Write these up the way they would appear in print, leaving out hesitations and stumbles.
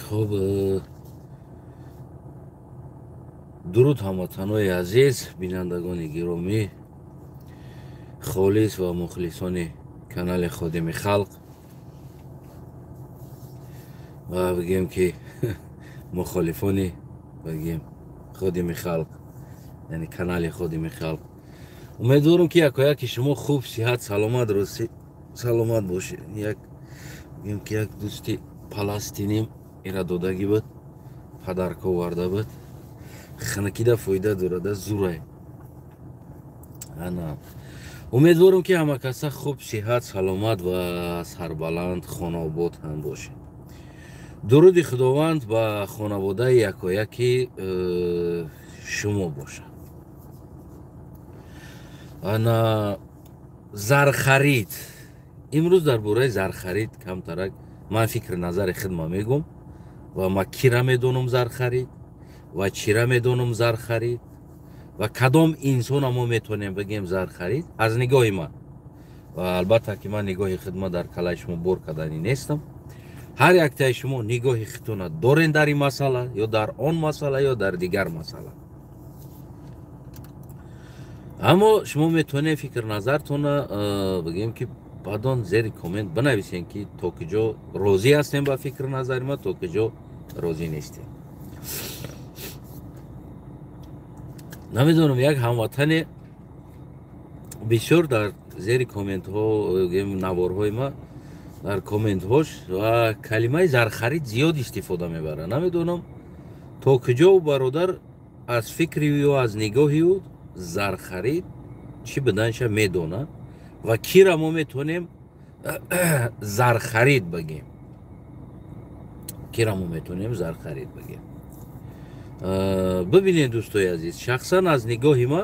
Хуб, дуруд ҳамватанои азиз, бинандагони гиромӣ, холис ва мухлисони канали Ходими Халқ ва бигем ки мухолифони бигем Ходими Халқ, яъне канали Ходими Халқ. Умедворам, ки якояки шумо хуб, сиҳат, саломат, рости саломат бошед. Як бигем ки як дӯсти паластиним ира додагӣ буд, падарка оварда буд. Ханакида фоида дорада, зурай. Ана умедворам, ки ҳама каса хуб, сиҳат, саломат ва сарбаланд, хонаобод ҳам бошед. Дуруди Худованд ба хонаводаи якояки шумо бошад. Ана зархарид, имрӯз дар бораи зархарид камтарак ман фикри назари худма мегӯм ва ма кира медонам зархарид ва чира медонам зархарид ва кадом инсона мо метавонем бигем зархарид аз нигоҳи ман. Ва албатта ки ман нигоҳи худма дар калаи шумо бор кардани нестам. Ҳар яктаи шумо нигоҳи худтона дорен дар ин масъала ё дар он масъала ё дар дигар масъала, аммо шумо метавонед фикр назартона бигем ки баъдон зери коммент бинависем, ки то куҷо розӣ ҳастем ба фикр назари ма, то куҷо розӣ нестем. Намедонам, як ҳамватане бисёр дар зери комментҳо, наворҳои ма, дар комментҳош ва калимаи зархарид зиёд истифода мебарад. Намедонам, то куҷо ӯ бародар аз фикри ё аз нигоҳи ӯ зархарид чӣ буданша медонад ва кира мо метавонем зархарид бигем, кира мо метавонем зархарид бигем. Бибинед, дӯстои азиз, шахсан аз нигоҳи ма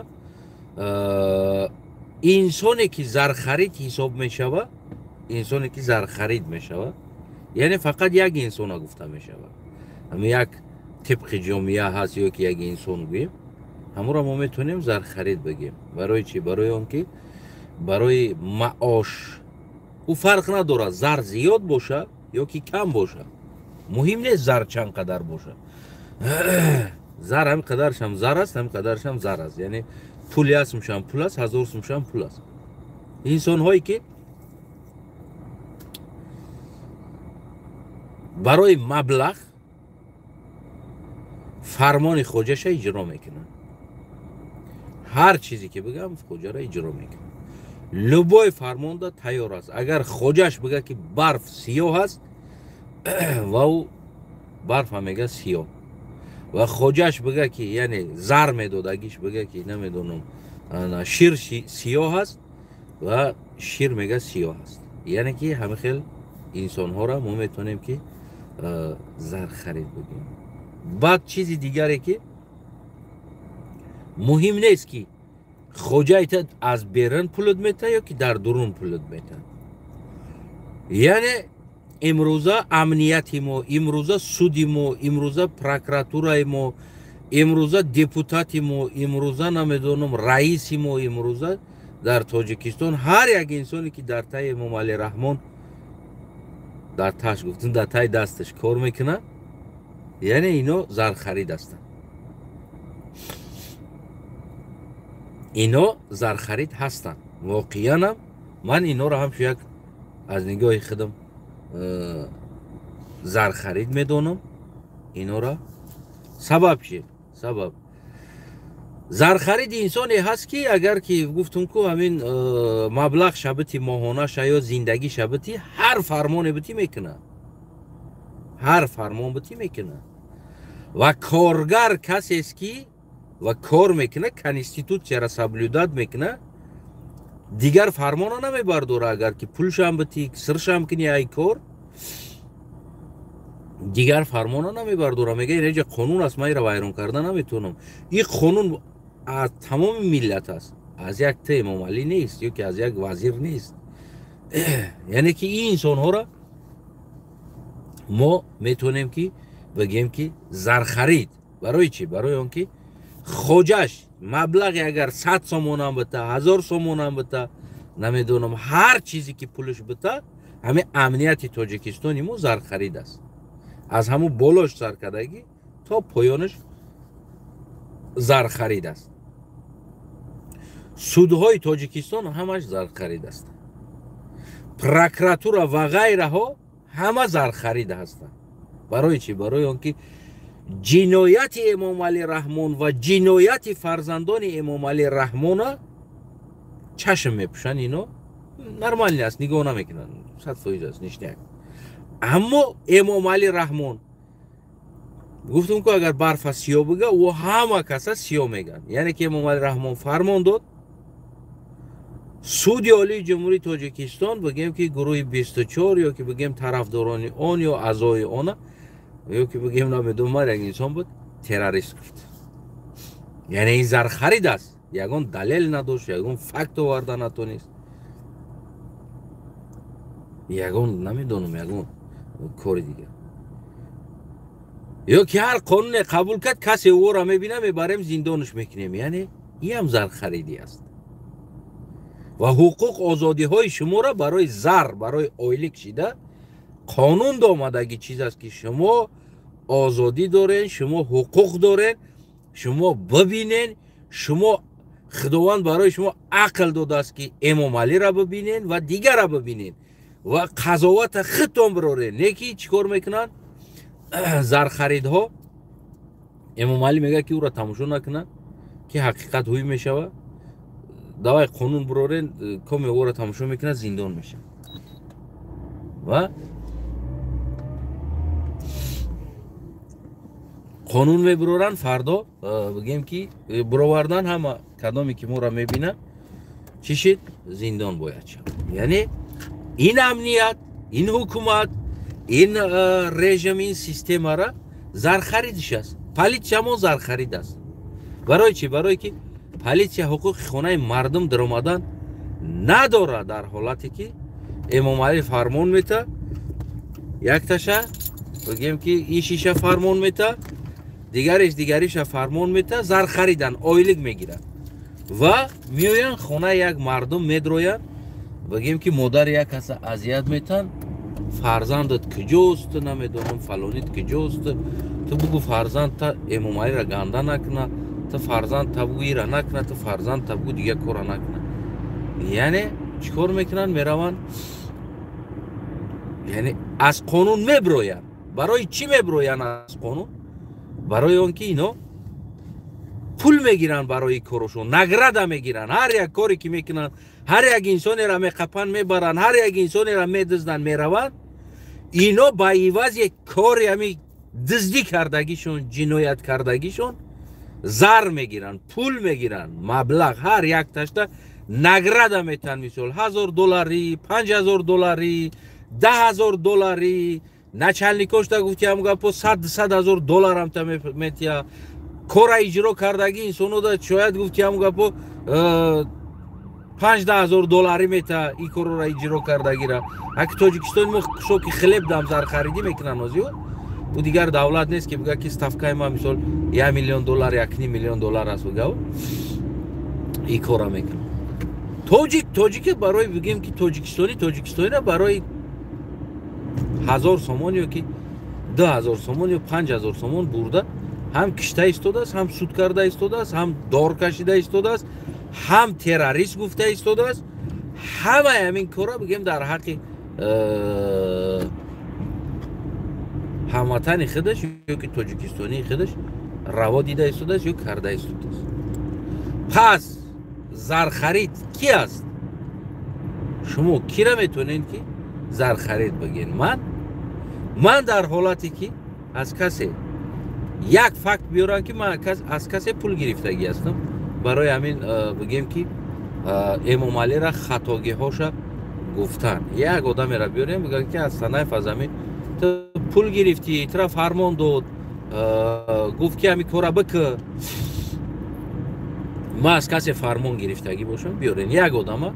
инсоне ки зархарид ҳисоб мешавад, инсоне ки зархарид мешавад, яъне фақат як инсона гуфта мешавад, ҳамин як тибқи ҷомеа ҳаст ё ки як инсон гӯем, ҳамонро мо метавонем зархарид бигем. Барои чӣ? Барои он ки барои маош ӯ фарқ надорад, зар зиёд боша ё ки кам боша, муҳим нест зар чанд қадар боша. Зар ҳамин қадаршам зар аст, ҳамин қадаршам зар аст, яъне пули астмшам пул аст, ҳазор сумшам пул аст. Инсонҳое ки барои маблағ фармони хоҷаша иҷро мекунанд, ҳар чизе ки бигам, хоҷаро иҷро мекунад, любой фармонда тайёр аст. Агар хоҷаш бига ки барф сиёҳ аст, ва ӯ барфа мега сиёҳ, ва хоҷаш бига ки, яъне зар медодагиш бига ки намедонам, шир сиёҳ аст, ва шир мега сиёҳ аст. Яъне ки ҳамин хел инсонҳоро мо метавонем ки зархарид бигем. Баъд чизи дигаре ки муҳим нест, ки хоҷаита аз берун пулут мета ё ки дар дурун пулут мета. Яъне имрӯза амнияти мо, имрӯза суди мо, имрӯза прокуратураи мо, имрӯза депутати мо, имрӯза намедонам раиси мо, имрӯза дар Тоҷикистон ҳар як инсоне ки дар таи Эмомалӣ Раҳмон, дар таш гуфтум, дар таи дасташ кор мекунад, яъне ино зархарид ҳастанд, ино зархарид ҳастанд. Воқеанам ман инора ҳамчун як аз нигоҳи худам зархарид медонам инора. Сабаб чи? Сабаб, зархариди инсоне ҳаст, ки агар ки гуфтум ку ҳамин маблағ шабити моҳонаша ё зиндагӣ шабити, ҳар фармоне битӣ мекунад, ҳар фармон битӣ мекунад. Ва коргар касест ки ва кор мекунад, конститутсияро соблюдать мекунад, дигар фармона намебардора. Агар ки пулшам битӣ, сиршам кунӣ, ай кор дигар фармона намебардора. Мега, инҷа қонун аст, ман инро вайрон карда наметавонам. Ин қонун аз тамоми миллат аст, аз як та Эмомалӣ нест ё ки аз як вазир нест. Яъне ки ин инсонҳоро мо метавонем ки бигем ки зархарид. Барои чӣ? Барои он ки хоҷаш маблағи агар 100 сомонам бита, 1000 сомонам бита, намедонам, ҳар чизе ки пулш бита, Ҳамин амнияти Тоҷикистони мо зархарид аст. Аз ҳамун болош саркардагӣ то поёнаш зархарид аст. Судҳои Тоҷикистон ҳамаш зархарид аст. Прокуратура ва ғайраҳо ҳама зархарид ҳастанд. Барои чӣ? Барои он ки ҷинояти Эмомалӣ Раҳмон ва ҷинояти фарзандони Эмомалӣ Раҳмона чашм мепӯшанд. Ино нормални аст, нигоҳ намекунанд, 100% аст, ништяк. Аммо Эмомалӣ Раҳмон гуфтум ку, агар барфа сиёҳ бига, ӯ ҳама каса сиёҳ меган. Яъне ки Эмомалӣ Раҳмон фармон дод, Суди Олии Ҷумҳурии Тоҷикистон, бигем ки гурӯҳи 24 ё ки бигем тарафдорони он ё аъзои она ё ки бигем намедонам, як инсон буд, террорист гуфт. Яъне ин зархарид аст, ягон далел надошт, ягон факт оварда натонист, ягон намедонам, ягон кори дигар. Ё ки ҳар қонуне қабул кард, касе ӯро мебина, мебарем зиндонаш мекунем. Яъне ин ҳам зархаридӣ аст. Ва ҳуқуқ озодиҳои шуморо барои зар, барои ойлик шида қонун домадагӣ чиз аст, ки шумо озодӣ дорен, шумо ҳуқуқ дорен, шумо бибинен, шумо Худованд барои шумо ақл додааст, ки Эмомалиро бибинен ва дигарро бибинен ва қазовата худтон бирорен. Не ки чӣ кор мекунанд зархаридҳо? Эмомалӣ мегӯяд, ки ӯро тамошо накунад, ки ҳақиқат ҳуй мешавад. Давай қонун бирорен, коме ӯро тамошо мекунад, зиндон мешавад. Ва қонун мебироранд, фардо бигем ки бировардан ҳама кадоме ки моро мебинад, чӣ шид? Зиндон бояд шавад. Яъне ин амният, ин ҳукумат, ин режим, ин системара зархаридиш аст. Политсия мо зархарид аст. Барои чӣ? Барое ки политсия ҳуқуқи хонаи мардум даромадан надорад, дар ҳолате ки Эмомалӣ фармон мета, якташа бигем ки ишиша фармон мета, дигариш дигариша фармон мета, зархаридан ойлик мегирад ва меоянд хонаи як мардум медроянд, бигем ки модари як каса азият метан, фарзандат куҷост, намедонам, фалонит куҷост, ту бугу фарзандта Эмомалиро ганда накуна, ту фарзанд та бугу ира накуна, ту фарзанд та бугу дигар кора накуна. Яъне чӣ кор мекунанд? Мераванд, яъне аз қонун меброянд. Барои чӣ меброянд аз қонун? Барои он ки ино пул мегиранд барои корошон, награда мегиранд. Ҳар як коре ки мекунанд, ҳар як инсонеро меқапанд, мебаранд, ҳар як инсонеро медузданд, мераванд. Ино ба ивази кори ҳами дуздӣ кардагишон, ҷиноят кардагишон зар мегиранд, пул мегиранд, маблағ ҳар як ташта награда метан. Мисол 1000 доллари, 5000 доллари, 10000 доллари. Начальникошта гуфти ҳам гапо 100 ҳазор долларам та метия. Кора иҷро кардагӣ инсонода шояд гуфти ҳам гапо 5-10 ҳазор доллари мета и корора иҷро кардагира. Аки Тоҷикистони мо шоки хлеб дам зархаридӣ мекунанд озиё. Ӯ дигар давлат нест, ки бигӯяд, ки ставкаи ма мисол 1 миллион доллар, 1,5 миллион доллар аст, бигӯ и кора мекунад. Тоҷик тоҷике барои бигем ки тоҷикистони тоҷикистонира барои 1000 сомон ё ки 2000 сомон ё 5000 сомон бурда ҳам кишта истодааст, ҳам суд карда истодааст, ҳам дор кашида истодааст, ҳам террорист гуфта истодааст. Ҳамаи ҳамин кора бигем дар ҳаққи ҳамватани худаш ё ки тоҷикистонии худаш раво дида истодааст ё карда истодааст. Пас зархарид ки аст? Шумо кира метавонед ки зархарид бигӯед? Ман дар ҳолате ки аз касе як факт биёрам, ки ман аз касе пул гирифтагӣ ҳастам, барои ҳамин бигем ки Эмомалиро хатогиҳоша гуфтан, як одамеро биёрем, бигӯям ки аз Санаев аз ҳамин ту пул гирифтӣ, тура фармон дод, гуфт ки ҳамин кора бикӯ, ман аз касе фармон гирифтагӣ бошам, биёрен як одама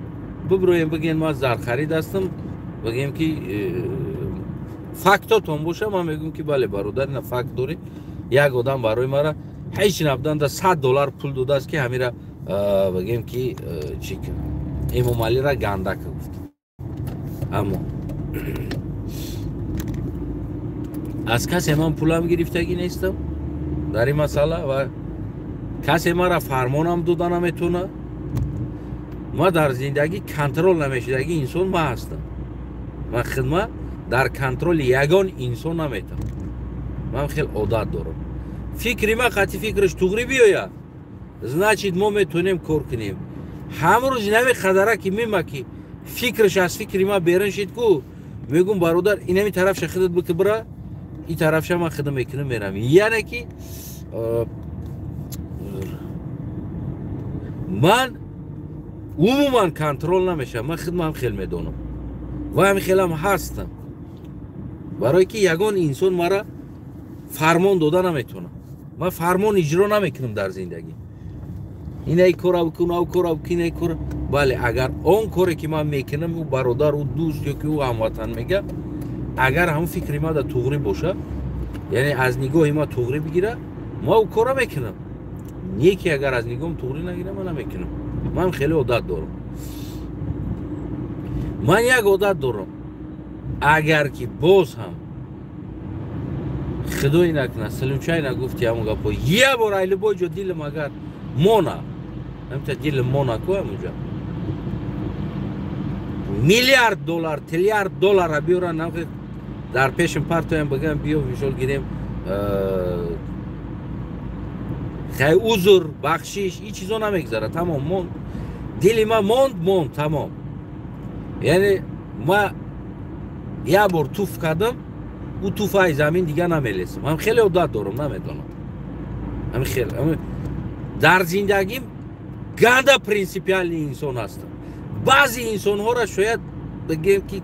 биброем, бигӯен ман зархарид ҳастам, бигӯем ки фактотон боша, ман мегӯям ки бале бародар, ина факт дорӣ, як одам барои мара ҳеҷ набуданда 100 доллар пул додааст, ки ҳамира бигӯем ки чӣ Эмомалиро гандака гуфт. Аммо Аз касе ман пулам гирифтагӣ нестам дар ин масъала ва касе мара фармонам дода наметавонад. Ма дар зиндагӣ контрол намешудагӣ инсон ма ҳастам. Ман хидма дар контроли ягон инсон наметавонам. Ман хел одат дорам. Фикри ма қатъи фикраш туғрӣ биёяд, значит мо метавонем кор кунем. Ҳамрӯзи нави қадара ки мема ки фикраш аз фикри ма берун шид ку, мегӯм бародар, инами тарафша худат бики бира, ин тарафша ман худам мекунам мерам. Яъне ки ман умуман контрол намешавам. Ман худмам хел медонам ва ҳамин хелам ҳастам, барое ки ягон инсон мара фармон дода наметавонам. Ман фармон иҷро намекунам дар зиндагӣ. Инай кора бикун, ав кора бикун, инай кора. Бале, агар он коре ки ман мекунам, ӯ бародар, ӯ дӯст ё ки ӯ ҳамватан мега, агар ҳамон фикри ма да туғрӣ боша, яъне аз нигоҳи ма туғрӣ бигира, ма ӯ кора мекунам. Не ки агар аз нигоҳам туғрӣ нагира, ман намекунам. Ман хеле одат дорам. Ман як одат дорам. Агар ки боз ҳам худои накунад, случайно гуфти ҳамон гапо, як бор ай любой ҷо дилам агар мона, ҳамта дилам мона ку ҳамонҷо миллиард доллар, триллиард доллара биёран, дар пешам партоям, бигам биё мисол гирем, хай узр, бахшиш, ин чизо намегзара. Тамом, монд. Дили ма монд, монд, тамом. Яъне ма як бор туф кардам, ӯ туфаи замин дигар намелесам. Ман хеле одат дорам, намедонам. Ҳамин хел дар зиндагим ганда принсипиални инсон ҳастам. Баъзе инсонҳоро шояд бигем ки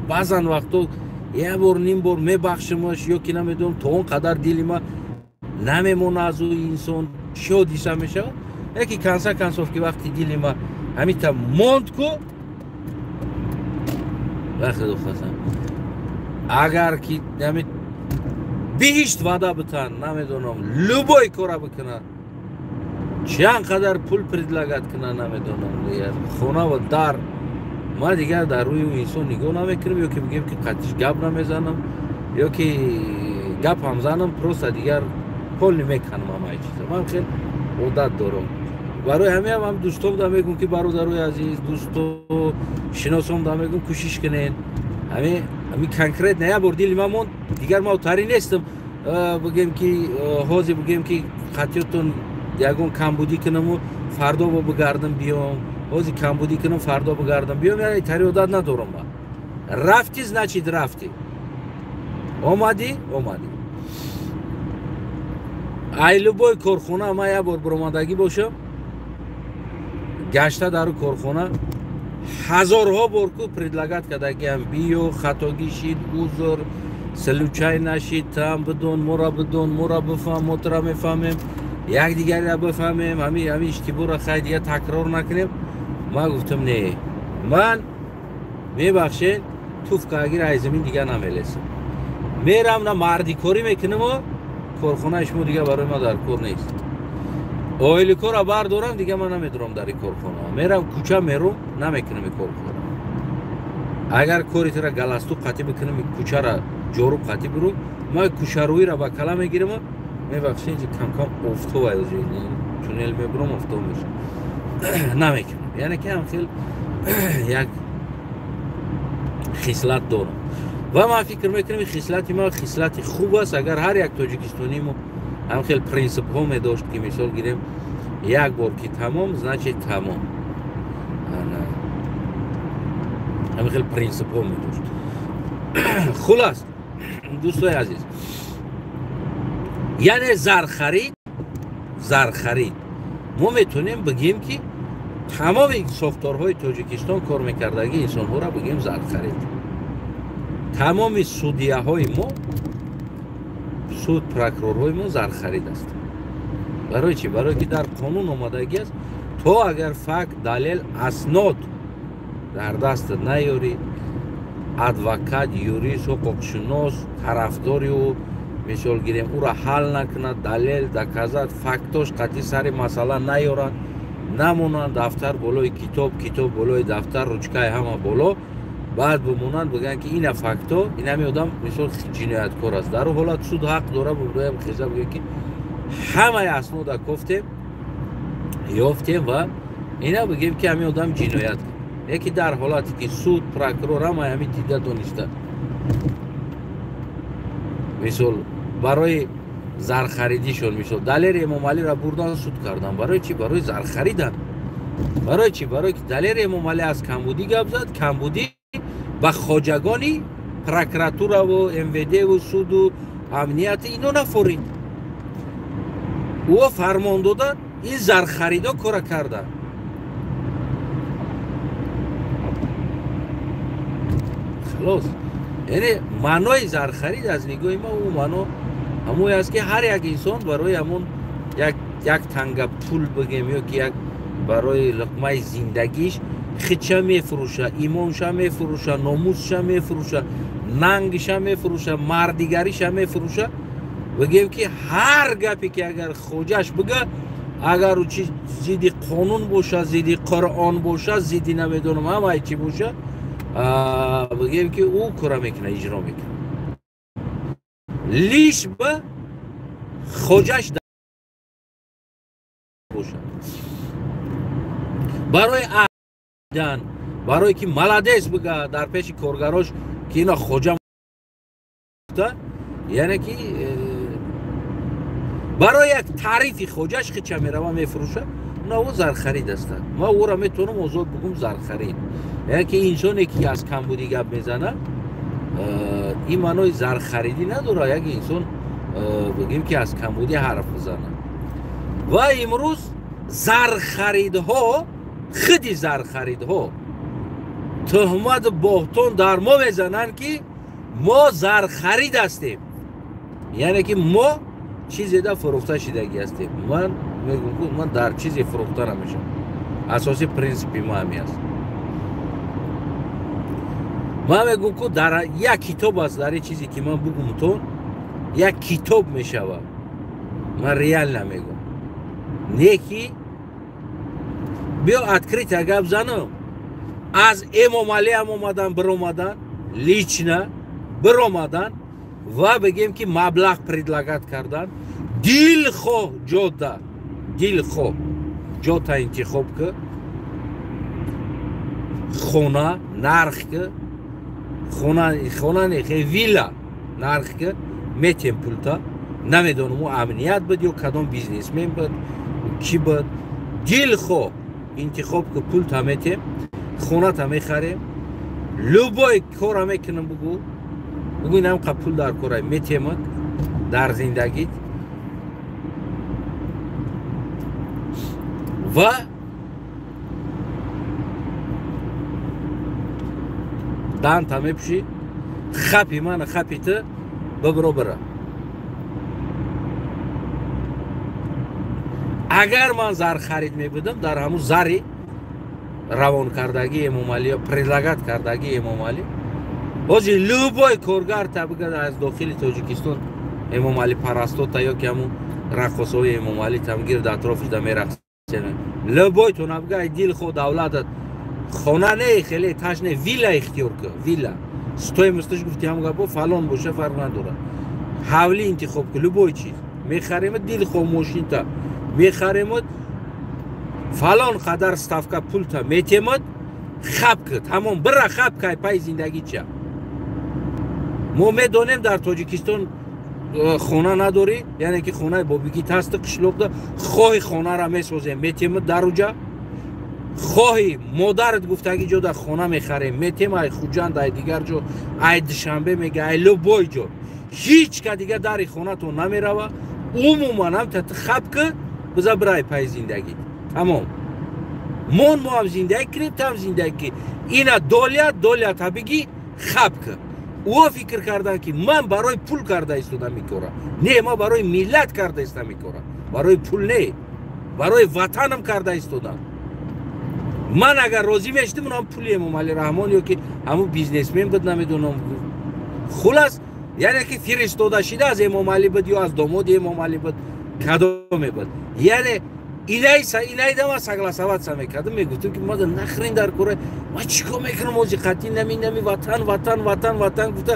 баъзан вақто як бор, ним бор мебахшимаш, ё ки намедонам, то он қадар дили ма намемона аз ӯ инсон, чӣ ҳодиса мешавад. Яки конца концов ки вақти дили ма ҳамита монд ку, вақте духтасам, агар ки ҳами биҳишт ваъда битан, намедонам, любой кора бикунад, чанд қадар пул предлагать кунад, намедонам, хона ва дар, ман дигар дар рӯи ӯ инсон нигоҳ намекунам, ё ки бигем ки қатиш гап намезанам, ё ки гап ҳам занам, просто дигар пол намекунам ҳамаи чиза. Ман хел одат дорам. Барои ҳамин ҳам дӯстом да мегӯм ки бародарои азиз, дӯсто шиносом да мегӯм, кӯшиш кунед. Ҳамин конкретно як бор дили ман монд, дигар ман тари нестам бигем ки ҳозир бигем ки қатиётон ягон камбудӣ кунаму фардо бо бигардам биём, ҳозир камбудӣ кунам, фардо бигардам биём, яъне тари одат надорам. Ман рафти, значит рафти, омадӣ, омадӣ. Ай любой корхона ман як бор биромадагӣ бошам, гашта дару корхона ҳазорҳо бор ку предлагать кардагиам, биё, хатогӣ шид, узр, случайно шид, там бидон, мора бидон, мора бифаҳм, мо тура мефаҳмем, якдигарро бифаҳмем, ҳамин иштибоҳро хай дигар такрор накунем. Ман гуфтам не, ман мебахшед, туф кагир ай замин дигар намелесам, мерам на мардикорӣ мекунаму корхонаи шумо дигар барои ман дар кор нест. Оиликора бардорам, дигар ман намедорам дар ин корхона, мерам кӯча мерум, намекунам ин корхона. Агар кори тура галастук қатӣ бикунам, кӯчара ҷоруб қатӣ биру, ман кӯчарӯиро ба кала мегирам. Мебахшед, инҷа камкам офтоб туннел мебурам, офтоб меша, намекунам. Яъне ки ҳам хел як хислат дорам ва ман фикр мекунам, хислати ман хислати хуб аст. Агар ҳар як тоҷикистонӣ мо ҳам хел принсипҳо медошт ки мисол гирем, як бор ки тамом, значит тамом, ҳамин хел принсипҳо медошт. Хулас, дӯстои азиз, яъне зархарид, зархарид мо метавонем бигем ки тамоми сохторҳои Тоҷикистон кор мекардагӣ инсонҳоро бигем зархарид. Тамоми судияҳои мо, суд, прокурорҳои мо зархарид аст. Барои чӣ? Барое ки дар қонун омадагӣ аст, то агар факт, далел, аснод дар дастат наёрӣ, адвокат, юрист, ҳуқуқшинос, тарафдори ӯ мисол гирем, ӯро ҳал накунад, далел, доказать, фактош қатъи сари масъала наёрад, намонанд, дафтар болои китоб, китоб болои дафтар, ручкаи ҳама боло, Баъд бимонанд бигӯянд ки ина факто, инами одам мисол ҷинояткор аст. Дар ҳолат суд ҳақ дора бигӯям хеза бигӯяд ки ҳамаи аснода кофтем, ёфтем ва ина бигем ки ҳамин одам ҷиноят кард. Яке дар ҳолате ки суд, прокурор ҳамаи ҳамин дида дониста, мисол барои зархаридишон, мисол Далер Эмомалиро бурдан суд кардан. Барои чӣ? Барои зархаридан. Барои чӣ? Барои ки Далер Эмомалӣ аз камбудӣ гап зад, камбудӣ ба хоҷагони прокуратураву МВДву суду амнияти ино нафорид. Ӯ фармон доданд, ин зархаридо кора карданд. Халос. Яъне маънои зархарид аз нигоҳи ма ӯ маъно ҳамое аст ки ҳар як инсон барои ҳамон як танга пул бигем ё ки як барои луқмаи зиндагиш хича мефурӯша, имонша мефурӯша, номусша мефурӯша, нангша мефурӯша, мардигариша мефурӯша. Бигем ки ҳар гапе ки агар хоҷаш бига, агар ӯ чи зидди қонун боша, зидди Қуръон боша, зидди намедонам ҳамаи чи боша, бигем ки ӯ кора мекунад, иҷро мекунад. Лиш ба хоҷаш боша. Барои дан, барои ки молодец бига дар пеши коргарош ки ина хоҷа, яъне ки барои як таърифи хоҷаш хича мерава мефурӯша, на ӯ зархарид астад. Ма ӯро метавонам озод бигӯм зархарид. Яъне ки инсоне ки аз камбудӣ гап мезанад, ин маънои зархаридӣ надорад. Як инсон бигем ки аз камбудӣ ҳарф бизанад. Ва имрӯз зархаридҳо, худи зархаридҳо туҳмату боҳтон дар мо мезананд ки мо зархарид ҳастем, яъне ки мо чизе да фурӯхта шидагӣ ҳастем. Ман мегӯм ки ман дар чизе фурӯхта намешавам. Асоси принсипи ма ҳамин аст. Ман мегӯм ки дар як китоб аст, дар ин чизе ки ман бугумтон як китоб мешавад. Ман реально мегӯм. Не ки биё открыто гап занам, аз Эмомалӣ ҳам омадан, биромадан, лично биромадан ва бигем ки маблағ предлагат кардан, дилхоҳ ҷода, дилхоҳ ҷота интихоб ки, хона нарх ки, хона не, вилла нарх ки метем пулта, намедонам ӯ амният буд ё кадом бизнесмен буд, кӣ буд, дилхоҳ интихоб ки пулта метем, хоната мехарем, любой кора мекунам, бугӯ бугӯ инам қа пул дар кора метемад дар зиндагит ва данта мепӯшӣ, хапи мана хапи ту бибро бира. Агар ман зархарид мебудам, дар ҳамун зари равон кардагии Эмомалӣ ё предлагат кардагии Эмомалӣ, ҳозир любой коргар та бигад аз дохили Тоҷикистон Эмомалӣ парастота ё ки ҳамун раққосҳои Эмомалӣ там гирд атрофиш да мерақсена, любой тона бига ай дилхоҳ давлатат хона не, хеле этаж не, вилла ихтиёр ку, вилла стоимосташ гуфти ҳам гапо фалон боша фарқ надорад, ҳавлӣ интихоб ку, любой чиз мехаремад, дилхоҳ мошинта мехаремад, фалон қадар ставка пулта метемад, хаб ки, тамом, бира хаб кай пай зиндагӣ ча. Мо медонем дар Тоҷикистон хона надорӣ, яъне ки хонаи бобигит ҳаст қишлоқда, хоҳи хонара месозем, метемад дар уҷа, хоҳи модарат гуфтаги ҷо дар хона мехарем, метем, ай Хуҷанд, ай дигар ҷо, ай Душанбе мега, ай любой ҷо, ҳеҷ ка дига дари хонатон намерава. Умуман ҳам та хаб ки биза бирай пай зиндагит, тамом. Мон мо ҳам зиндагӣ кунем, ту ҳам зиндагӣ кунӣ. Ина доля доля та бигӣ хаб ки. Ӯ фикр кардан ки ман барои пул карда истодам ин кора. Не, ман барои миллат карда истодам ин кора, барои пул не, барои ватанам карда истодам. Ман агар розӣ мешудам, унам пули Эмомалӣ Раҳмон ё ки ҳамун бизнесмен буд, намедонам. Хулас, яъне ки фиристода шида аз Эмомалӣ буд ё аз домоди Эмомалӣ буд, кадоме буд. Яъне инайда ман согласоваться мекардам, мегуфтам ки мада нахрен дар кора Ман чӣ кор мекунам ози қатъи нами ватан ватан ватан ватан гуфта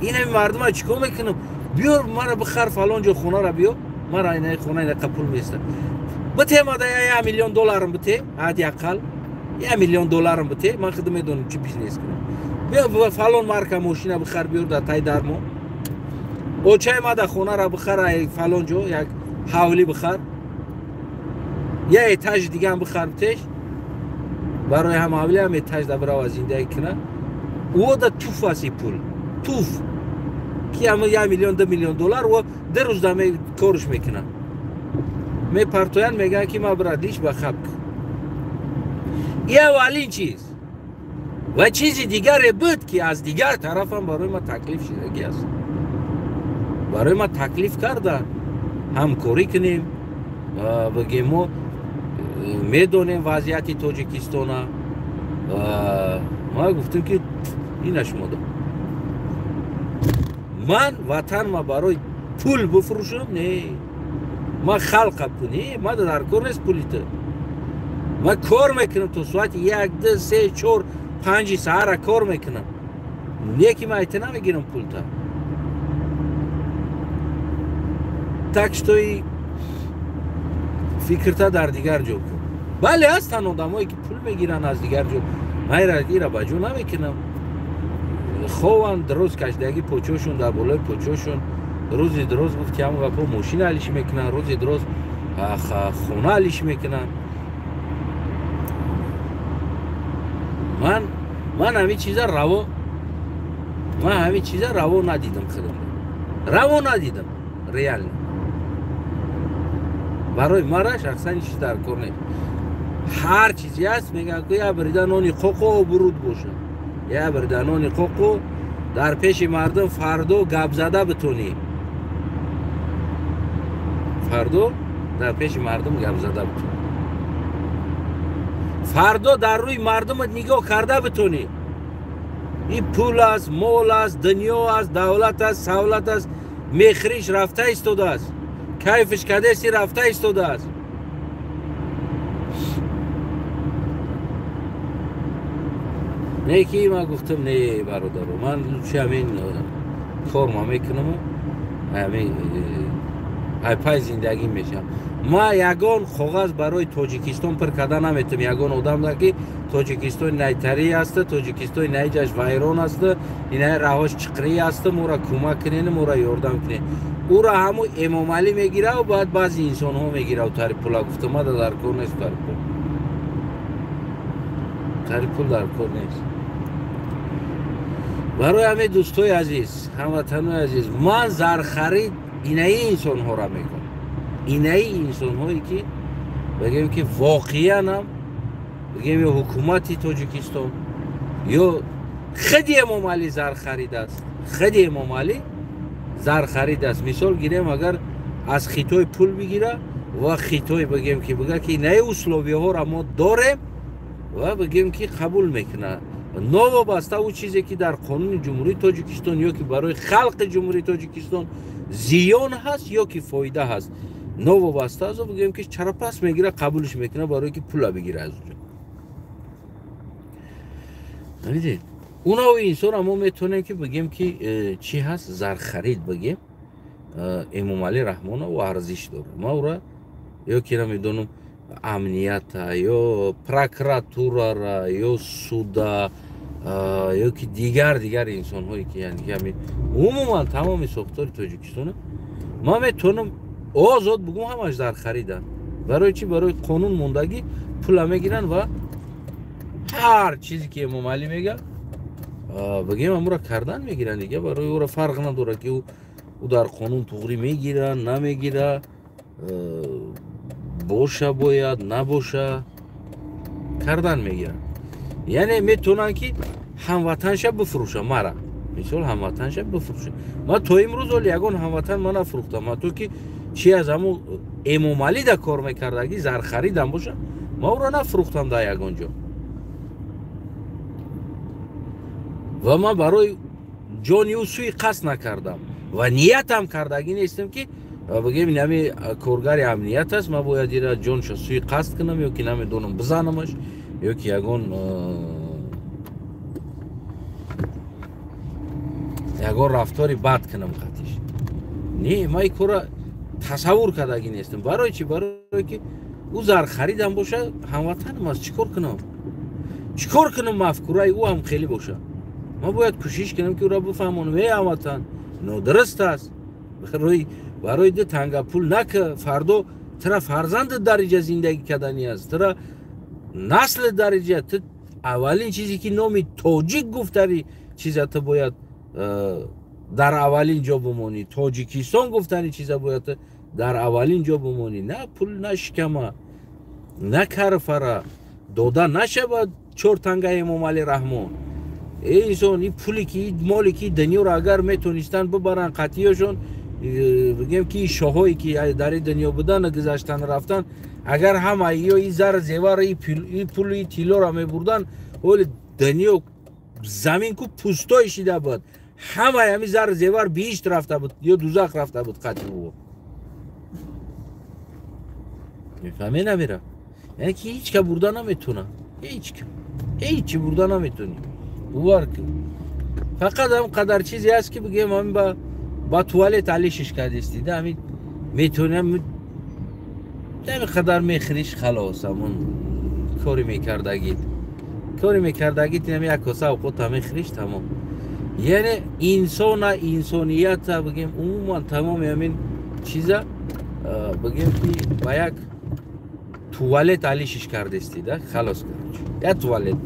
инами мардума чӣ кор мекунам? Биёр мара бихар фалон ҷо хонара биё, мара инаи хона инақа пул места. Бите мада 1 миллион долларам бите, ҳадди ақал 1 миллион долларам бите, ман худам медонам чӣ бизнес кунам. Биё фалон марка мошина бихар биёр дар тай дармо. Очай мада хонара бихар фалон ҷо як ҳавлӣ бихар. Я этаж дигаам бихар битеш. Барои ҳам ҳавлӣ ҳам этаж да бирава зиндагӣ куна. Ӯ да туф аст и пул. Туф. Ки ҳама 1 миллион 2 миллион доллар ӯ ду рӯз да корш мекунад. Мепартоянд, мегӯянд ки ма брат лиш ба хабк. И аввалин чиз. Ва чизи дигаре буд ки аз дигар тарафам барои ма таклиф шидагӣ аст. Барои ма таклиф карда ҳамкорӣ кунем, бигем мо медонем вазъияти Тоҷикистона. Ма гуфтем ки ина шумо дод. Ман ватанма барои пул бифурӯшам? Не. Ман халқа пул не, ман дар кор нест пули ту. Ман кор мекунам то соати 1, 2, 3, 4, 5 саҳара кор мекунам. Не ки ман айта намегирам пулта. Так что и фикрта дар дигар ҷо кун. Бале, ҳастанд одамое ки пул мегиранд аз дигар ҷо. Ман ира ба ҷо намекунам. Хованд дроз кашидагӣ почошон дар болои почошон. Рӯзи дроз гуфт ки ҳамон гапо мошина алиш мекунанд, рӯзи дроз хона алиш мекунанд. Ман ҳамин чиза раво, ман ҳамин чиза раво надидам худам. Раво надидам, реально. Барои мара шахсан чиз дар кор нест. Ҳар чизе ҳаст, мегӯянд ки я бирида нони қоқу обрӯд бошад. Я бирида нони қоқу дар пеши мардум фардо гап зада битонӣ. Фардо дар пеши мардум гап зада битонӣ. Фардо дар рӯи мардумат нигоҳ карда битонӣ. Ин пул аст, мол аст, дунё аст, давлат аст, савлат аст, мехриш рафта истодааст, кайфиш кадеси рафта истодааст. Не ки ман гуфтам не бародаро, ман лучше ҳамин корма мекунаму ҳамин айпай зиндагӣ мешавам. Ман ягон коғаз барои Тоҷикистон пир карда наметавонам. Ягон одам да ки Тоҷикистон найтарӣ аст, Тоҷикистон наиҷаш вайрон аст, инаи раҳош чиқрӣ аст, моро кӯмак кунед, моро ёрдам кунед. Ӯро ҳамун Эмомалӣ мегираву баъд баъзе инсонҳо мегираву тари пула. Гуфтам мада дар кор нест тари пул. Тари пул дар кор нест. Барои ҳамин дӯстои азиз, ҳамватанои азиз, ман зархарид инаи инсонҳоро мекунам. Инаи инсонҳое ки бигем ки воқеан ҳам бигем ё ҳукумати Тоҷикистон ё худи Эмомалӣ зархарид аст. Худи Эмомалӣ зархарид аст. Мисол гирем, агар аз Хитой пул бигира ва Хитой бигем ки бига ки инаи условияҳоро мо дорем ва бигем ки қабул мекунад. Новобаста ӯ чизе ки дар қонуни Ҷумҳурии Тоҷикистон ё ки барои халқи Ҷумҳурии Тоҷикистон зиён ҳаст ё ки фоида ҳаст, новобаста аз ӯ бигӯем ки чаро пас мегира, қабулш мекунад барое ки пула бигира аз ӯ. Намедонед, унави инсонро мо метавонем ки бигем ки чӣ ҳаст зархарид бигем. Эмомалӣ Раҳмонов арзиш дорад. Ман ӯро ё ки намедонам амнията ё прокуратурара ё суда ё ки дигар инсонҳое ки яъне ки ҳамин умуман тамоми сохтори Тоҷикистона ман метавонам озод бигӯм ҳамаш зархариданд. Барои чӣ? Барои қонун мондагӣ пула мегиранд ва ҳар чизе ки Эмомалӣ мегӯяд бигем ҳамуро кардан мегиранд. Дига барои ӯро фарқ надорад ки ӯ дар қонун туғрӣ мегира намегира, боша бояд набоша кардан мегиранд. Яъне метавонанд ки ҳамватанша бифурӯшанд мара. Мисол ҳамватанша бифурӯшанд. Ман то имрӯз оли ягон ҳамватан ман нафурӯхтам. Ман то ки чи аз ҳамун Эмомалӣ да кор мекардагӣ зархаридам боша, ман ӯро нафурӯхтам дар ягон ҷо. Ва ман барои ҷони ӯ сӯи қасд накардам ва ниятам кардагӣ нестам ки бигем ин коргари амният аст, ман бояд ира ҷонша сӯи қасд кунам ё ки намедонам бизанамаш ё ки ягон ягон рафтори бад кунам қатиш. Не, ман ин корро тасаввур кардагӣ нестам. Барои чӣ? Барое ки ӯ зархаридам боша, ҳамватанам аст, чӣ кор кунам? Чӣ кор кунам мафкураи ӯ ҳам хеле боша? Ман бояд кӯшиш кунам ки ӯро бифаҳмонам, эй ҳамватан, нодуруст аст. Барои ду танга пул нака, фардо тура фарзандат дар инҷа зиндагӣ кардани аст, тура наслат дар инҷа. Ту аввалин чизе ки номи тоҷик гуфтани чиза ту бояд дар аввалин ҷо бимонӣ. Тоҷикистон гуфтани чиза бояд дар аввалин ҷо бимонӣ. На пул, на шикама, на карфара дода нашавад чор танга Эмомалӣ Раҳмон. Эй инсон, ин пуле ки, ин моле ки дунёро агар метонистанд бибаранд қатъиёшон, бигем ки шоҳое ки дар ин дунё буданд, гузаштан рафтан, агар ҳама ё ин зар зевар, ин пулу ин тиллоро мебурданд, ҳоли дунё замин ку пустой шида буд. Ҳамаи ҳамин зар зевар биҳишт рафта буд ё дузах рафта буд қатъи ӯ. Мефаҳмед намера? Яъне ки ҳеҷ ка бурда наметавонад. Ҳеҷ ка. Ҳеҷ чи бурда наметавонӣ. Бовар кун. Фақат ҳам қадар чизе ҳаст ки бигем ҳамин ба туалет алишиш кардистӣ, да ҳамин метавонӣ ҳамин қадар мехӯриш, халос, ҳамон кори мекардагит. Кори мекардагит ин ҳамин як коса овқота мехӯриш, тамом. Яъне инсона, инсонията бигем умуман тамоми ҳамин чиза бигем ки ба як туалет алишиш кардистӣ, да халос, короче. Як туалет.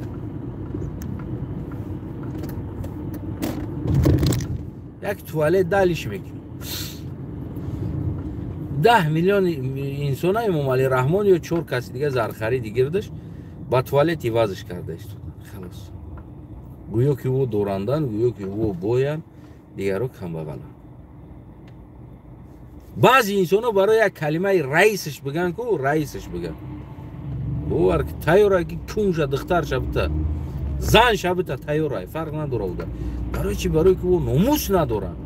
Як туалет далиш мекунӣ. 10 миллион инсона Эмомалӣ Раҳмон ё 4 каси дига зархариди гирдаш ба туалет ивазш карда истодан. Халос. Гӯё ки ӯ дорандан, гӯё ки ӯ боян, дигаро камбағаланд. Баъзе инсоно барои як калимаи раисаш биган ку, раисаш биган. Бовар ки тайёра ки кунша духтарша бита, занша бита тайёра, фарқ надора уда. Барои чӣ? Барои ки ӯ номус надорад.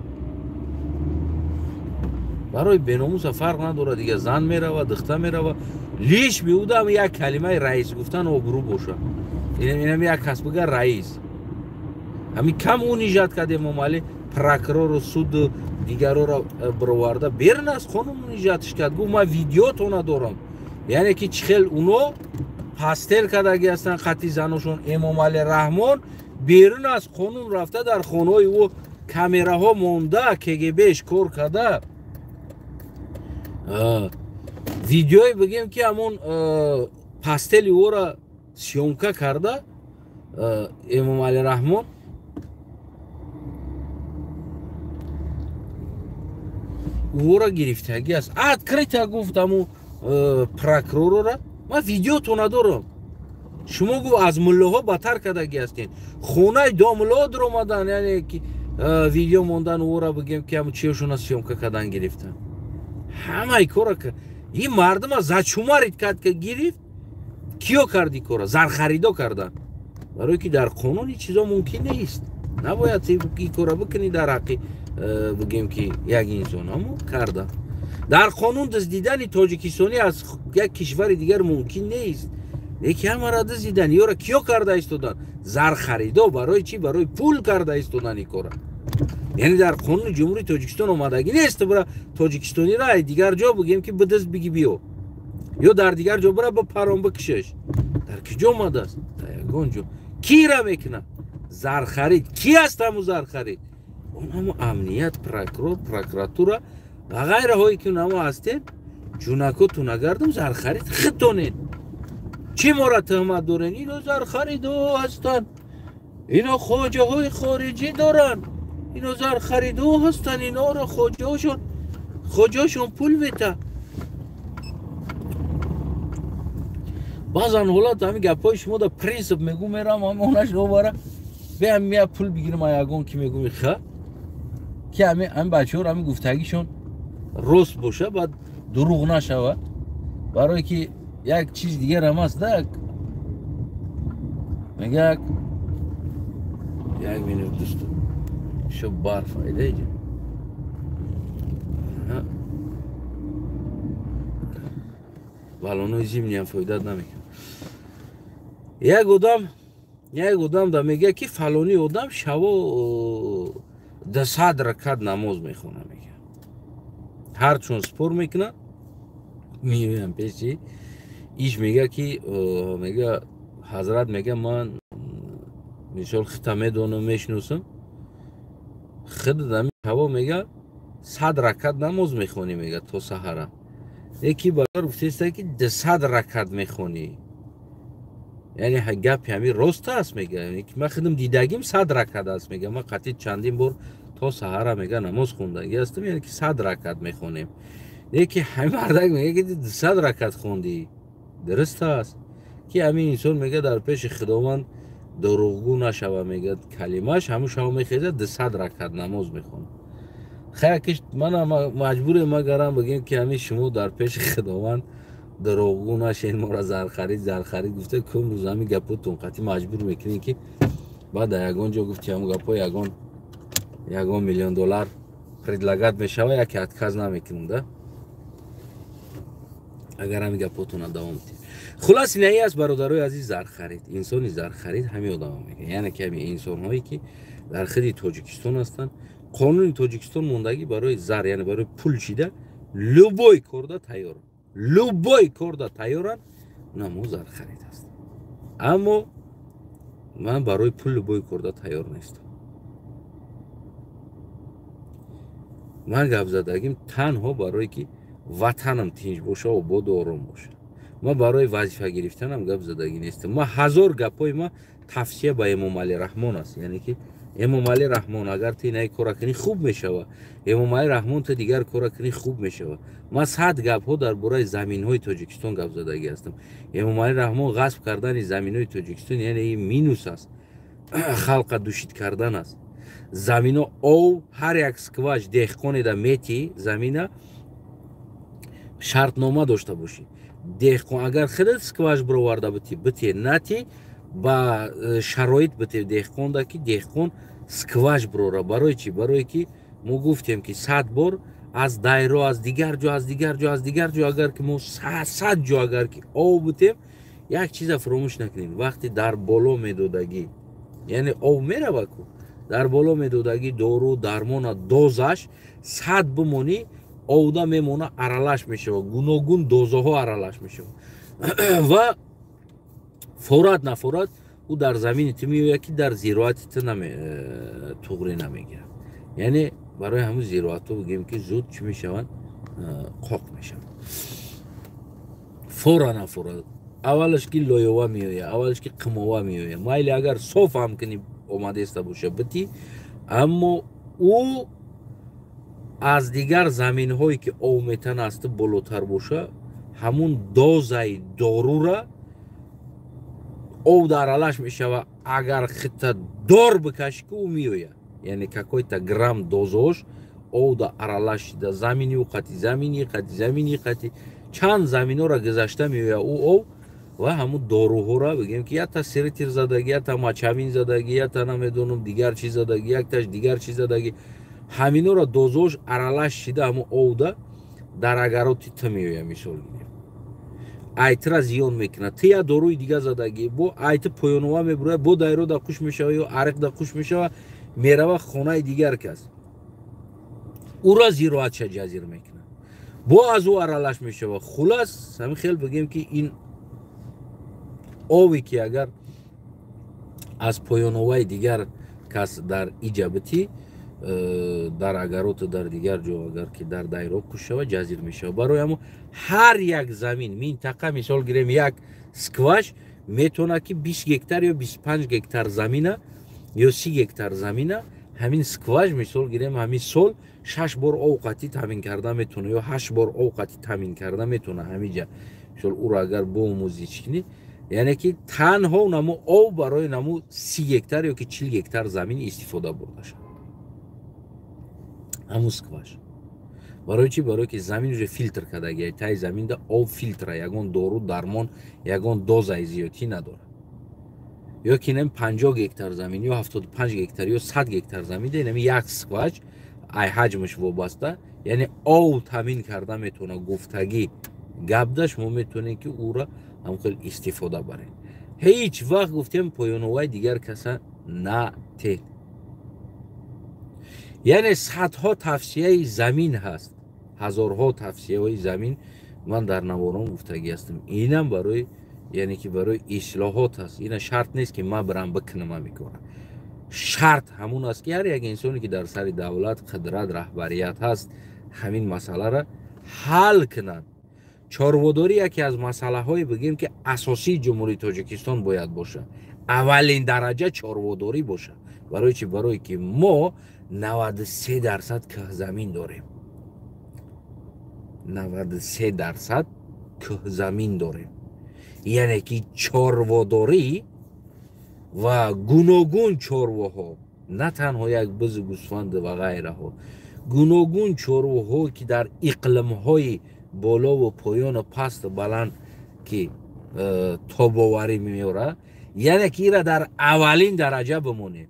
Барои беномуса фарқ надорад, дига зан мерава, духта мерава, лиш биуда як калимаи раис гуфтан обрӯ боша. Инам як кас бига раис. Ҳамин кам ӯ нижат кард Эмомалӣ, прокурору суду дигароро бироварда берун аз қонун нижатш кард. Гуфт ман видеотона дорам. Яъне ки чӣ хел уно пастел кардаги ҳастанд қатъи заношон. Эмомалӣ Раҳмон берун аз қонун рафта дар хонаҳои ӯ камераҳо монда, КГБш кор карда. Видеое бигем ки ҳамон пастели ӯро съёмка карда Эмомалӣ Раҳмон ӯро гирифтагӣ аст. Открыто гуфт ҳамун прокуророра, ман видеотона дорам. Шумо гуфт аз муллоҳо батар кардагӣ ҳастед. Хонаи домуллоҳо дуромадан, яъне ки видео мондан ӯро бигем ки ҳамун чиёшона съёмка кардан гирифтан. Ҳамаи кора ин мардума зачумарид кард ки гирифт. Киё карди кора? Зархаридо кардан. Барое ки дар қонун ин чизо мумкин нест. Набояд ин кора бикунӣ дар ҳаққи бигем ки як инсон, аммо карда. Дар қонун дуздидани тоҷикистонӣ аз як кишвари дигар мумкин нест. Лекин ҳамаро дуздидан. Ёро киё карда истодан? Зархаридо. Барои чӣ? Барои пул карда истодан ин кора. Яъне дар қонуни Ҷумҳурии Тоҷикистон омадагӣ нест бира тоҷикистониро ай дигар ҷо бигем ки бидузд биги биё. Ё дар дигар ҷо бира бипарон бикшеш. Дар куҷо омадааст? Дар ягон ҷо. Кира мекунад? Зархарид. Ки аст ҳамун зархарид? Он ҳамун амният, прокурор, прокуратура ва ғайраҳое ки унамо ҳастед, ҷунакоту нагардум, зархарид хитонед. Чӣ мора туҳмат дорен? Ино зархаридо ҳастанд, ино хоҷаҳои хориҷӣ доранд, ино зархаридо ҳастанд, иноро хоҷаҳошон пул мета. Баъзан ҳолат ҳамин гапҳои шумо да принсип мегӯ, мерам ҳамонаш овара беам мия пул бигирам ягон ки мегӯ ха ки ҳамин бачаҳоро ҳамин гуфтагишон рост боша, баъд дурӯғ нашавад. Барое ки як чиз дигарам аст, да мега як минут дӯсто, шо барф айда иҷа. Балонои зимниам фоидат намекунад. Як одам да мега ки фалони одам шаво 200 ракат намоз мехона, мега. Ҳарчун спор мекуна, меоям пеши иш, мега ки мега ҳазрат, мега ман мисол хита медонам, мешиносам, хид дами ҳаво, мега 100 ракат намоз мехонӣ, мега то саҳара. Яки багар гуфтеста ки 200 ракат мехонӣ. Яъне гапи ҳами рост аст, мега. Ман худам дидагим 100 ракат аст, мега. Ман қатъи чандин бор то саҳара, мега, намоз хондагӣ ҳастам, яъне ки 100 ракат мехонем. Яки ҳами мардак мега ки 200 ракат хондӣ. Дуруст аст ки ҳамин инсон мега дар пеши Худованд дурӯғгӯ нашава, мега калимаш ҳамун шава мехезад 200 ракат намоз мехонад. Хайр, мана маҷбурем магарам бигем ки ҳамин шумо дар пеши Худованд дурӯғгӯ нашед, моро зархарид зархарид гуфта кум рӯз ҳамин гапотон қатъи маҷбур мекунем ки баъд дар ягон ҷо гуфти ҳамун гапҳо ягон миллион доллар предлагать мешава, яке отказ намекунем да, агар ҳамин гапотона давом диҳем. Хулас инаи аст, бародарои азиз, зархарид. Инсони зархарид ҳамин одама мега, яъне ки ҳамин инсонҳое ки дар хиди Тоҷикистон ҳастанд, қонуни Тоҷикистон мондагӣ барои зар, яъне барои пул чида любой корда тайёранд, любой корда тайёранд, намо зархарид аст. Аммо ман барои пул любой корда тайёр нестам. Ман гап задагим танҳо барое ки ватанам тинҷ боша, ободу ором боша. Ман барои вазифа гирифтанам гап задагӣ нестам. Ман ҳазор гапҳои ман тавсия ба Эмомалӣ Раҳмон аст, яъне ки Эмомалӣ Раҳмон, агар ту инаи кора кунӣ хуб мешава, Эмомалӣ Раҳмон, ту дигар кора кунӣ хуб мешава. Ман 100 гапҳо дар бораи заминҳои Тоҷикистон гап задагӣ ҳастам. Эмомалӣ Раҳмон, ғасб кардани заминҳои Тоҷикистон яъне ин минус аст, халқа душид кардан аст. Замино ов ҳар як скваж деҳқонеда мети замина шартнома дошта бошӣ. Деҳқон агар худат скваж бироварда бити, бите нати ба шароит бите деҳқонда ки деҳқон скваж бирора. Барои чӣ? Барое ки мо гуфтем ки 100 бор аз дайро, аз дигар ҷо, аз дигар ҷо, аз дигар ҷо, агар ки мо 100 ҷо агар ки ов битем, як чиза фаромӯш накунем. Вақте дар боло медодагӣ, яъне ов мерава ку, дар боло медодагӣ дору дармона дозаш 100 бимонӣ, овда мемона, аралаш мешава, гуногун дозаҳо аралаш мешава ва форад нафорад ӯ дар замини ту меояд ки дар зироати ту туғрӣ намегирад. Яъне барои ҳамун зироатҳо бигӯем ки зуд чӣ мешаванд? Қоқ мешаванд. Фора нафорад аввалаш ки лоёва меояд, аввалаш ки қимова меояд. Майли агар соф ҳам кунӣ омадаиста боша битӣ, аммо ӯ аз дигар заминҳое ки ов метан аз ту болотар боша, ҳамун дозаи дорура ов дар аралаш мешава. Агар хита дор бикашӣ ки ӯ меояд, яъне какой-то грамм дозош ов да аралаш шида замини ӯ қати замини қати замини қати чанд заминҳоро гузашта меояд ӯ ов ва ҳамун доруҳоро бигем ки якта серитир задагӣ, якта мачавин задагӣ, якта намедонам дигар чиз задагӣ, якташ дигар чиз задагӣ, ҳаминҳоро дозош аралаш шида ҳамун овда дар агароти ту меояд. Мисол гирем, айтра зиён мекунад, ту як доруи дига задагӣ, бо айти поёнова мебурояд, бо дайро да қуш мешава ё ариқ да қуш мешава, мерава хонаи дигар кас, ӯра зироатша ҷазир мекунад, бо аз ӯ аралаш мешава. Хулас ҳамин хел бигем ки ин ове ки агар аз поёноваи дигар кас дар иҷа битӣ, дар агароту дар дигар ҷо агар ки дар дайро куш шава, ҷазир мешава. Барои ҳамо ҳар як замин минтақа, мисол гирем, як скваж метавонад ки 20 гектар ё 25 гектар замина ё 30 гектар замина ҳамин скваж, мисол гирем, ҳамин сол 6 бор ов қатӣ таъмин карда метавона ё 8 бор ов қатӣ таъмин карда метавона. Ҳамиҷа мисол ӯро агар боомӯзӣ чӣ кунӣ, яъне ки танҳо наму ов барои наму 30 гектар ё ки 40 гектар замин истифода бурда шавад ҳамун скваж. Барои чӣ? Барое ки замин уже филтр кардагӣ, таи заминда об филтра, ягон дору дармон, ягон дозаи зиёдтӣ надорад. Ё ки инам 50 гектар замин ё 75 гектар ё 100 гектар замин, инам як скваж ай ҳаҷмаш вобаста, яъне ов таъмин карда метавона. Гуфтагӣ гапда шумо метавонед ки ӯра ҳамон хел истифода баред. Ҳеҷ вақт гуфтем поёноваи дигар каса натед. Яъне садҳо тавсияи замин ҳаст, ҳазорҳо тавсияҳои замин ман дар наворон гуфтагӣ ҳастам. Инам барои, яъне ки барои ислоҳот аст. Ина шарт нест, ки ман бирам бикунам ҳамин кора. Шарт ҳамун аст, ки ҳар як инсоне, ки дар сари давлат, қудрат, раҳбарият ҳаст, ҳамин масъаларо ҳал кунанд. Чорводорӣ яке аз масъалаҳое, бигем, ки асосии Ҷумҳурии Тоҷикистон бояд бошад. Аввалин дараҷа чорводорӣ бошад. Барои чӣ? Барое ки мо 93% кӯҳзамин дорем, 93% кӯҳзамин дорем. Яъне ки чорводорӣ ва гуногун чорвоҳо, на танҳо як бизу гӯсфанд ва ғайраҳо, гуногун чорвоҳо, ки дар иқлимҳои болову поёну пасту баланд ки тобоварӣ меорад, яъне ки ира дар аввалин дараҷа бимонем.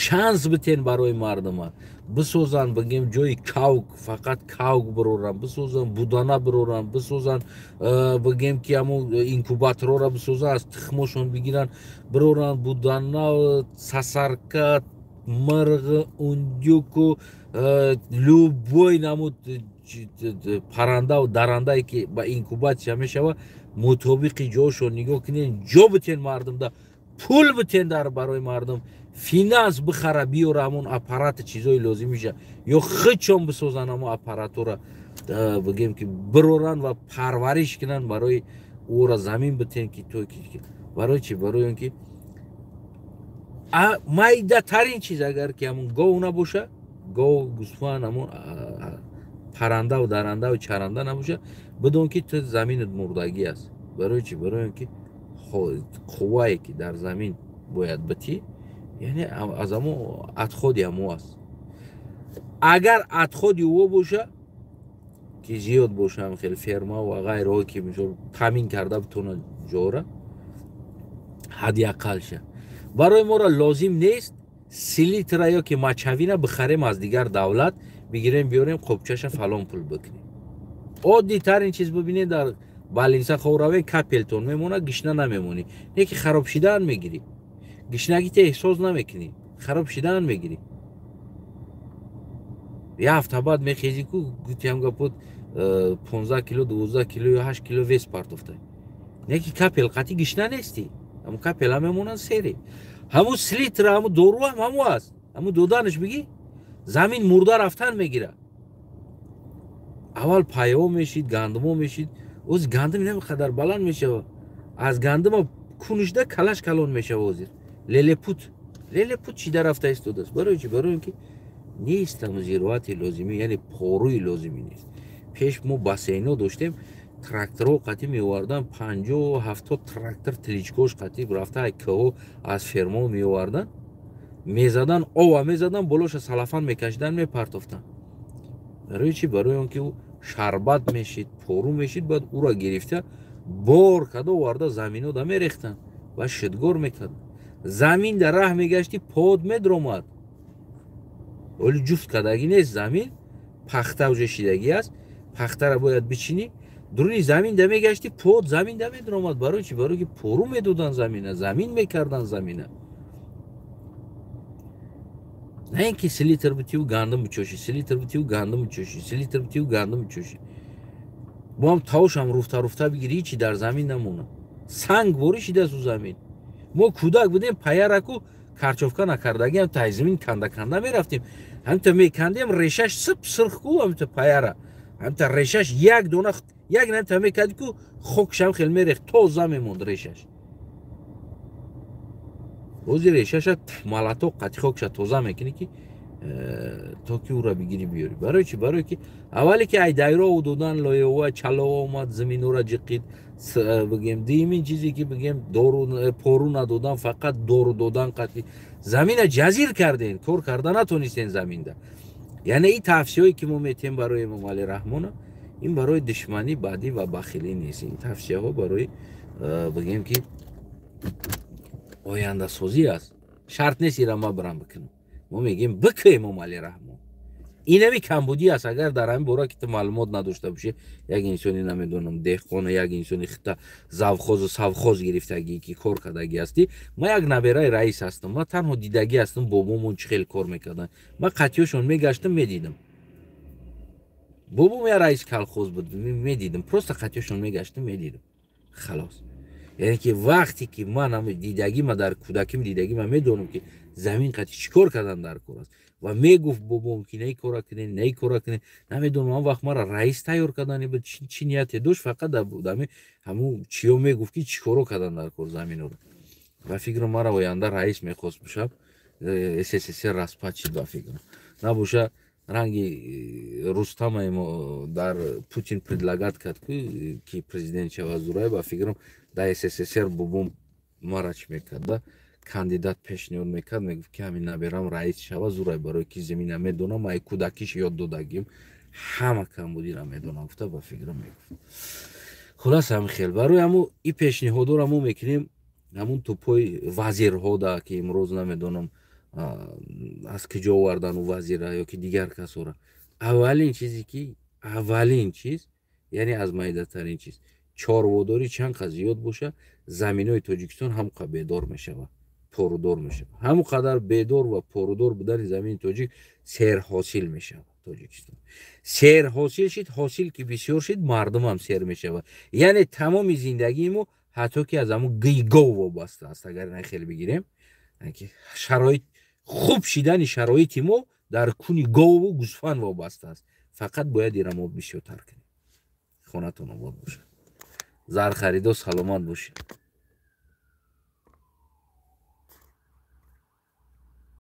Шанс битен барои мардума, бисозанд, бигем, ҷои кавк, фақат кавк бироранд, бисозанд, будана бироранд, бисозанд, бигем, ки ҳамун инкубаторро бисозанд, аз тухмошон бигиранд, бироранд будана, сасарка, мирғ, индюку, любой намуд парандаву дарандае, ки ба инкубатсия мешавад, мутобиқи ҷошон нигоҳ кунен, ҷо битен мардумда, пул битен дар барои мардум, финанс бихара, биёра ҳамун аппарати, чизои лозимиша, ё худшон бисозанд ҳамун аппаратура, бигем, ки бироранд ва парвариш кунанд. Барои ӯра замин битен, ки то барои чи? Барои он ки майдатарин чиз, агар ки ҳамун гов набоша, гов, гӯсфанд, ҳамун парандаву дарандаву чаранда набоша, бидон, ки ту заминат мурдагӣ аст. Барои чи? Барои он ки қуввае, ки дар замин бояд битӣ, яъне аз ҳамо отходи ҳамо аст. Агар отходи ӯ боша, ки зиёд боша, хеле ферма ва ғайраҳо, ки мисол таъмин карда битонад ҷора, ҳадди ақалша барои моро лозим нест селитра ё ки мочевина бихарем, аз дигар давлат бигирем, биёрем, қопчаша фалон пул бикунем. Оддитарин чиз, бибинед, дар больница хоб равем, капельтон мемонад, гишна намемонӣ, не ки хароб шидан мегирӣ, гишнагите эҳсос намекунӣ, хароб шидан мегирӣ. Як ҳафта баъд мехезӣ ку, гутиам гапот, 15 кило, 12 кило ё 8 кило вес партофта, не ки капель қатӣ гишна нестӣ, ҳамун капела мемонад сери. Ҳамун селитра, ҳамун дору ҳам ҳаму аст, ҳамун доданаш бигӣ, замин мурда рафтан мегирад. Аввал паёво мешид, гандумо мешид, оз гандум инам қадар баланд мешавад, аз гандума кунишда калаш калон мешава. Ҳозир лелепут лелепут чида рафта истодааст. Барои чи? Барои он ки нест ҳамун зироати лозимӣ, яъне поруи лозимӣ нест. Пеш мо бассейно доштем, тракторҳо қатӣ меовардан, 50-70 трактор тележкош қатӣ рафта, кӯҳо аз фермао меовардан, мезадан, ова мезадан, болоша салафан мекашидан, мепартофтан. Барои чи? Барои он ки ӯ шарбат мешид, пору мешид. Баъд ӯра гирифта, бор карда, оварда, заминода мерехтанд ва шидгор мекарданд. Замин дар раҳ мегаштӣ, под медромад. Оли ҷуфт кардагӣ нест замин, пахта уже шидагӣ аст, пахтара бояд бичинӣ. Дуруни замин да мегаштӣ, под замин да медромад. Барои чи? Барои ки пору медодан замина, замин мекардан замина, на ин ки селитр битиву гандум бичошӣ, селитр битиву гандум бичошӣ, селитр битиву гандум бичошӣ, бо ҳам тавшам руфта руфта бигирӣ, ҳичи дар замин намонад, санг ворӣ шидааст ӯ замин. Мо кӯдак будем, паяраку карчовка накардагиам тай замин канда канда мерафтем, ҳамта мекандем, решаш сип сирх ку, ҳамта паяра, ҳамта решаш як дона як намта мекарди ку, хокшам хел мерехт, тоза мемонд решаш. Бози решаша малатоқ қати хокша тоза мекунӣ, ки то ки ӯра бигирӣ, биёрӣ. Барои чи? Барое ки аввале ки ай дайроу додан, лоёва чалова омад, заминора ҷиқид, бигем. Дуюмин чизе ки, бигем, дору пору надодан, фақат дору додан қатъи замина ҷазир карден, кор карда натонистен заминда. Яъне ин тавсияое, ки мо метиҳем барои Эмомалӣ Раҳмона, ин барои душманӣ, бадӣ ва бахилӣ нест. Ин тавсияҳо барои, бигем, ки ояндасозӣ аст. Шарт нест ира ма бирам бикунам. Мо мегӯем, бикӯ, Эмомалӣ Раҳмон. Инами камбудӣ аст. Агар дар ҳамин бора ки ту маълумот надошта бошӣ, як инсони, намедонам, деҳқона, як инсони хита завхозу совхоз гирифтагӣ, ки кор кардагӣ ҳастӣ. Ман як набераи раис ҳастам, ман танҳо дидагӣ ҳастам, бобомон чӣ хел кор мекарданд. Ман қатиёшон мегаштам, медидам. Бобом я раис колхоз буд, медидам, просто қатиёшон мегаштам, медидам, халос. Яъне ки вақте ки ман ҳами дидагима, дар кӯдаким дидагима, медонам, ки замин қати чӣ кор кардан дар кор аст. Ва мегуфт бобом, ки наи кора кунед, наи кора кунед. Намедонам, он вақт мара раис тайёр кардани буд, чӣ нияте дошт, фақат дами ҳамун чиё мегуфт, ки чӣ коро кардан дар кор заминро. Ба фикрам, мара оянда раис мехост бошад. СССР распад шид, ба фикрам, набоша, ранги Рустама дар Путин предлагать кард, ки президент шава, зурай. Ба фикрам, дар СССР бобом мара чӣ мекард, да кандидат пешниҳод мекард, мегуфт, ки ҳамин наберам раис шава, зурай, барое ки замина медонам, ай кӯдакиш ёд додагим, ҳама камбудира медонам, гуфта, ба фикрам, мегуфт. Хулас, ҳамин хел. Барои ҳамун и пешниҳодора мо мекунем, ҳамун тупои вазирҳо да, ки имрӯз намедонам аз куҷо овардану вазира ё ки дигар касора. Аввалин чизе ки, аввалин чиз, яъне аз майдатарин чиз, чорводорӣ чанд қад зиёд боша, заминои Тоҷикистон ҳамон қад бедор мешавад, порудор мешавад. Ҳамон қадар бедор ва порудор будани замини тоҷик, серҳосил мешавад Тоҷикистон. Серҳосил шид, ҳосил ки бисёр шид, мардумам сер мешавад. Яъне тамоми зиндагии мо ҳатто ки аз ҳамун гийгов вобаста аст. Агар на хел бигирем, шароит хуб шидани шароити мо дар куни гову гӯсфанд вобаста аст. Фақат бояд ира мо бисёртар кунем. Хонатон обод бошад, зархаридо, саломат бошед.